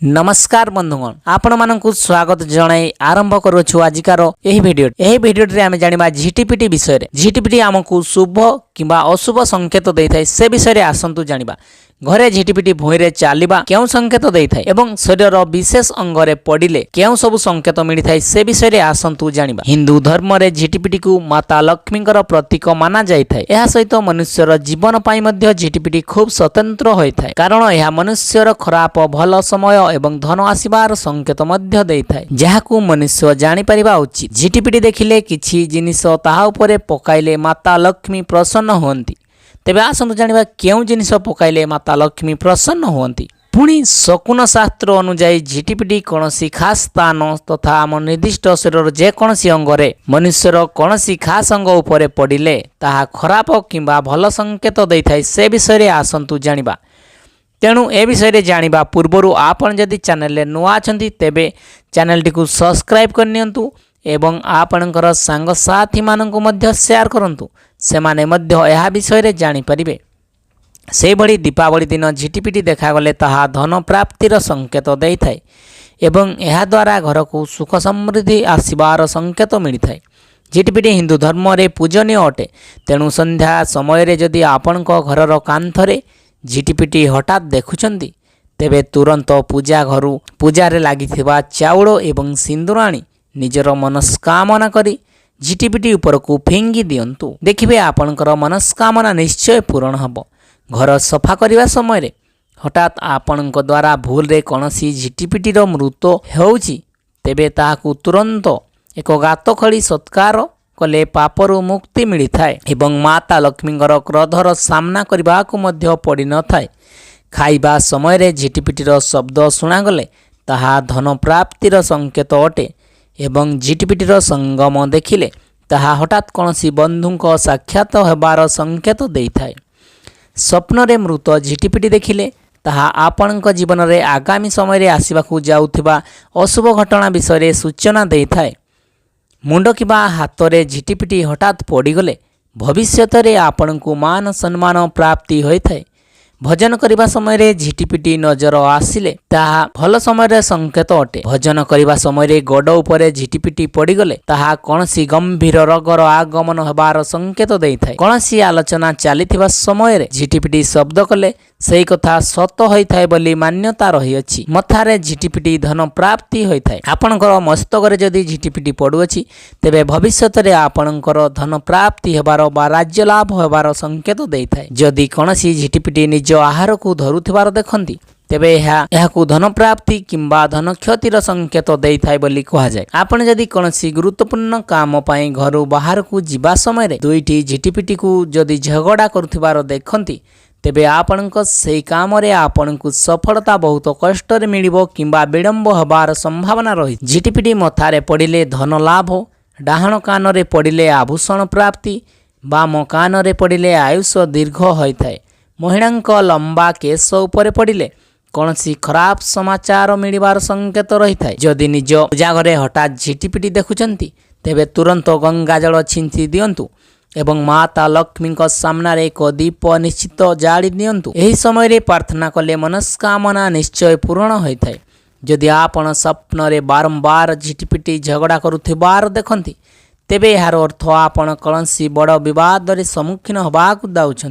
ନମସ୍କାର ବନ୍ଧୁଗଣ, ଆପଣମାନଙ୍କୁ ସ୍ୱାଗତ ଜଣାଇ ଆରମ୍ଭ କରୁଅଛୁ ଆଜିକାର ଏହି ଭିଡ଼ିଓ। ଏହି ଭିଡ଼ିଓଟିରେ ଆମେ ଜାଣିବା ଝିଟିପିଟି ବିଷୟରେ। ଝିଟିପିଟି ଆମକୁ ଶୁଭ କିମ୍ବା ଅଶୁଭ ସଂକେତ ଦେଇଥାଏ, ସେ ବିଷୟରେ ଆସନ୍ତୁ ଜାଣିବା। ଘରେ ଝିଟିପିଟି ଭୂଇଁରେ ଚାଲିବା କେଉଁ ସଂକେତ ଦେଇଥାଏ ଏବଂ ଶରୀରର ବିଶେଷ ଅଙ୍ଗରେ ପଡ଼ିଲେ କେଉଁ ସବୁ ସଂକେତ ମିଳିଥାଏ, ସେ ବିଷୟରେ ଆସନ୍ତୁ ଜାଣିବା। ହିନ୍ଦୁ ଧର୍ମରେ ଝିଟିପିଟିକୁ ମାତା ଲକ୍ଷ୍ମୀଙ୍କର ପ୍ରତୀକ ମାନା ଯାଇଥାଏ। ଏହା ସହିତ ମନୁଷ୍ୟର ଜୀବନ ପାଇଁ ମଧ୍ୟ ଝିଟିପିଟି ଖୁବ୍ ସ୍ୱତନ୍ତ୍ର ହୋଇଥାଏ, କାରଣ ଏହା ମନୁଷ୍ୟର ଖରାପ ଭଲ ସମୟ ଏବଂ ଧନ ଆସିବାର ସଂକେତ ମଧ୍ୟ ଦେଇଥାଏ, ଯାହାକୁ ମନୁଷ୍ୟ ଜାଣିପାରିବା ଉଚିତ। ଝିଟିପିଟି ଦେଖିଲେ କିଛି ଜିନିଷ ତାହା ଉପରେ ପକାଇଲେ ମାତା ଲକ୍ଷ୍ମୀ ପ୍ରସନ୍ନ ହୁଅନ୍ତି। ତେବେ ଆସନ୍ତୁ ଜାଣିବା କେଉଁ ଜିନିଷ ପକାଇଲେ ମାତା ଲକ୍ଷ୍ମୀ ପ୍ରସନ୍ନ ହୁଅନ୍ତି। ପୁଣି ଶକୁନ ଶାସ୍ତ୍ର ଅନୁଯାୟୀ ଝିଟିପିଟି କୌଣସି ଖାସ ସ୍ଥାନ ତଥା ଆମ ନିର୍ଦ୍ଦିଷ୍ଟ ଶରୀରର ଯେକୌଣସି ଅଙ୍ଗରେ, ମନୁଷ୍ୟର କୌଣସି ଖାସ ଅଙ୍ଗ ଉପରେ ପଡ଼ିଲେ ତାହା ଖରାପ କିମ୍ବା ଭଲ ସଂକେତ ଦେଇଥାଏ, ସେ ବିଷୟରେ ଆସନ୍ତୁ ଜାଣିବା। ତେଣୁ ଏ ବିଷୟରେ ଜାଣିବା ପୂର୍ବରୁ ଆପଣ ଯଦି ଚ୍ୟାନେଲରେ ନୂଆ ଅଛନ୍ତି, ତେବେ ଚ୍ୟାନେଲଟିକୁ ସବସ୍କ୍ରାଇବ୍ କରିନିଅନ୍ତୁ ଏବଂ ଆପଣଙ୍କର ସାଙ୍ଗସାଥିମାନଙ୍କୁ ମଧ୍ୟ ସେୟାର କରନ୍ତୁ। ସେମାନେ ମଧ୍ୟ ଏହା ବିଷୟରେ ଜାଣିପାରିବେ। ସେହିଭଳି ଦୀପାବଳି ଦିନ ଝିଟିପିଟି ଦେଖାଗଲେ ତାହା ଧନ ପ୍ରାପ୍ତିର ସଂକେତ ଦେଇଥାଏ ଏବଂ ଏହାଦ୍ୱାରା ଘରକୁ ସୁଖ ସମୃଦ୍ଧି ଆସିବାର ସଂକେତ ମିଳିଥାଏ। ଝିଟିପିଟି ହିନ୍ଦୁ ଧର୍ମରେ ପୂଜନୀୟ ଅଟେ। ତେଣୁ ସନ୍ଧ୍ୟା ସମୟରେ ଯଦି ଆପଣଙ୍କ ଘରର କାନ୍ଥରେ ଝିଟିପିଟି ହଠାତ୍ ଦେଖୁଛନ୍ତି, ତେବେ ତୁରନ୍ତ ପୂଜା ଘରୁ ପୂଜାରେ ଲାଗିଥିବା ଚାଉଳ ଏବଂ ସିନ୍ଦୁର ଆଣି ନିଜର ମନସ୍କାମନା କରି ଝିଟିପିଟି ଉପରକୁ ଫିଙ୍ଗି ଦିଅନ୍ତୁ। ଦେଖିବେ, ଆପଣଙ୍କର ମନସ୍କାମନା ନିଶ୍ଚୟ ପୂରଣ ହେବ। ଘର ସଫା କରିବା ସମୟରେ ହଠାତ୍ ଆପଣଙ୍କ ଦ୍ୱାରା ଭୁଲରେ କୌଣସି ଝିଟିପିଟିର ମୃତ୍ୟୁ ହେଉଛି, ତେବେ ତାହାକୁ ତୁରନ୍ତ ଏକ ଗାତ ଖୋଳି ସତ୍କାର କଲେ ପାପରୁ ମୁକ୍ତି ମିଳିଥାଏ ଏବଂ ମାତା ଲକ୍ଷ୍ମୀଙ୍କର କ୍ରୋଧର ସାମ୍ନା କରିବାକୁ ମଧ୍ୟ ପଡ଼ିନଥାଏ। ଖାଇବା ସମୟରେ ଝିଟିପିଟିର ଶବ୍ଦ ଶୁଣାଗଲେ ତାହା ଧନ ପ୍ରାପ୍ତିର ସଂକେତ ଅଟେ ଏବଂ ଝିଟିପିଟିର ସଙ୍ଗମ ଦେଖିଲେ ତାହା ହଠାତ୍ କୌଣସି ବନ୍ଧୁଙ୍କ ସାକ୍ଷାତ ହେବାର ସଂକେତ ଦେଇଥାଏ। ସ୍ୱପ୍ନରେ ମୃତ ଝିଟିପିଟି ଦେଖିଲେ ତାହା ଆପଣଙ୍କ ଜୀବନରେ ଆଗାମୀ ସମୟରେ ଆସିବାକୁ ଯାଉଥିବା ଅଶୁଭ ଘଟଣା ବିଷୟରେ ସୂଚନା ଦେଇଥାଏ। ମୁଣ୍ଡ କିମ୍ବା ହାତରେ ଝିଟିପିଟି ହଠାତ୍ ପଡ଼ିଗଲେ ଭବିଷ୍ୟତରେ ଆପଣଙ୍କୁ ମାନ ସମ୍ମାନ ପ୍ରାପ୍ତି ହୋଇଥାଏ। ଭୋଜନ କରିବା ସମୟରେ ଝିଟିପିଟି ନଜର ଆସିଲେ ତାହା ଭଲ ସମୟରେ ସଂକେତ ଅଟେ। ଭୋଜନ କରିବା ସମୟରେ ଗୋଡ଼ ଉପରେ ଝିଟିପିଟି ପଡ଼ିଗଲେ ତାହା କୌଣସି ଗମ୍ଭୀର ରୋଗର ଆଗମନ ହେବାର ସଂକେତ ଦେଇଥାଏ। କୌଣସି ଆଲୋଚନା ଚାଲିଥିବା ସମୟରେ ଝିଟିପିଟି ଶବ୍ଦ କଲେ ସେଇ କଥା ସତ ହୋଇଥାଏ ବୋଲି ମାନ୍ୟତା ରହିଅଛି। ମଥାରେ ଝିଟିପିଟି ଧନ ପ୍ରାପ୍ତି ହୋଇଥାଏ। ଆପଣଙ୍କର ମସ୍ତକରେ ଯଦି ଝିଟିପିଟି ପଡ଼ୁଅଛି, ତେବେ ଭବିଷ୍ୟତରେ ଆପଣଙ୍କର ଧନ ପ୍ରାପ୍ତି ହେବାର ବା ରାଜ୍ୟ ଲାଭ ହେବାର ସଂକେତ ଦେଇଥାଏ। ଯଦି କୌଣସି ଝିଟିପିଟି ନିଜ ଆହାରକୁ ଧରୁଥିବାର ଦେଖନ୍ତି, ତେବେ ଏହା ଏହାକୁ ଧନ ପ୍ରାପ୍ତି କିମ୍ବା ଧନ କ୍ଷତିର ସଂକେତ ଦେଇଥାଏ ବୋଲି କୁହାଯାଏ। ଆପଣ ଯଦି କୌଣସି ଗୁରୁତ୍ୱପୂର୍ଣ୍ଣ କାମ ପାଇଁ ଘରୁ ବାହାରକୁ ଯିବା ସମୟରେ ଦୁଇଟି ଝିଟିପିଟିକୁ ଯଦି ଝଗଡ଼ା କରୁଥିବାର ଦେଖନ୍ତି, ତେବେ ଆପଣଙ୍କ ସେଇ କାମରେ ଆପଣଙ୍କୁ ସଫଳତା ବହୁତ କଷ୍ଟରେ ମିଳିବ କିମ୍ବା ବିଳମ୍ବ ହେବାର ସମ୍ଭାବନା ରହିଛି। ଝିଟିପିଟି ମଥାରେ ପଡ଼ିଲେ ଧନ ଲାଭ, ଡାହାଣ କାନରେ ପଡ଼ିଲେ ଆଭୂଷଣ ପ୍ରାପ୍ତି, ବାମ କାନରେ ପଡ଼ିଲେ ଆୟୁଷ ଦୀର୍ଘ ହୋଇଥାଏ। ମହିଳାଙ୍କ ଲମ୍ବା କେଶ ଉପରେ ପଡ଼ିଲେ କୌଣସି ଖରାପ ସମାଚାର ମିଳିବାର ସଂକେତ ରହିଥାଏ। ଯଦି ନିଜ ପୂଜା ଘରେ ହଠାତ୍ ଝିଟିପିଟି ଦେଖୁଛନ୍ତି, ତେବେ ତୁରନ୍ତ ଗଙ୍ଗା ଜଳ ଛିଞ୍ଚି ଦିଅନ୍ତୁ ଏବଂ ମାତା ଲକ୍ଷ୍ମୀଙ୍କ ସାମ୍ନାରେ ଏକ ଦୀପ ନିଶ୍ଚିତ ଜାଳି ଦିଅନ୍ତୁ। ଏହି ସମୟରେ ପ୍ରାର୍ଥନା କଲେ ମନସ୍କାମନା ନିଶ୍ଚୟ ପୂରଣ ହୋଇଥାଏ। ଯଦି ଆପଣ ସ୍ୱପ୍ନରେ ବାରମ୍ବାର ଝିଟିପିଟି ଝଗଡ଼ା କରୁଥିବାର ଦେଖନ୍ତି, ତେବେ ଏହାର ଅର୍ଥ ଆପଣ କୌଣସି ବଡ଼ ବିବାଦରେ ସମ୍ମୁଖୀନ ହେବାକୁ ଯାଉଛନ୍ତି।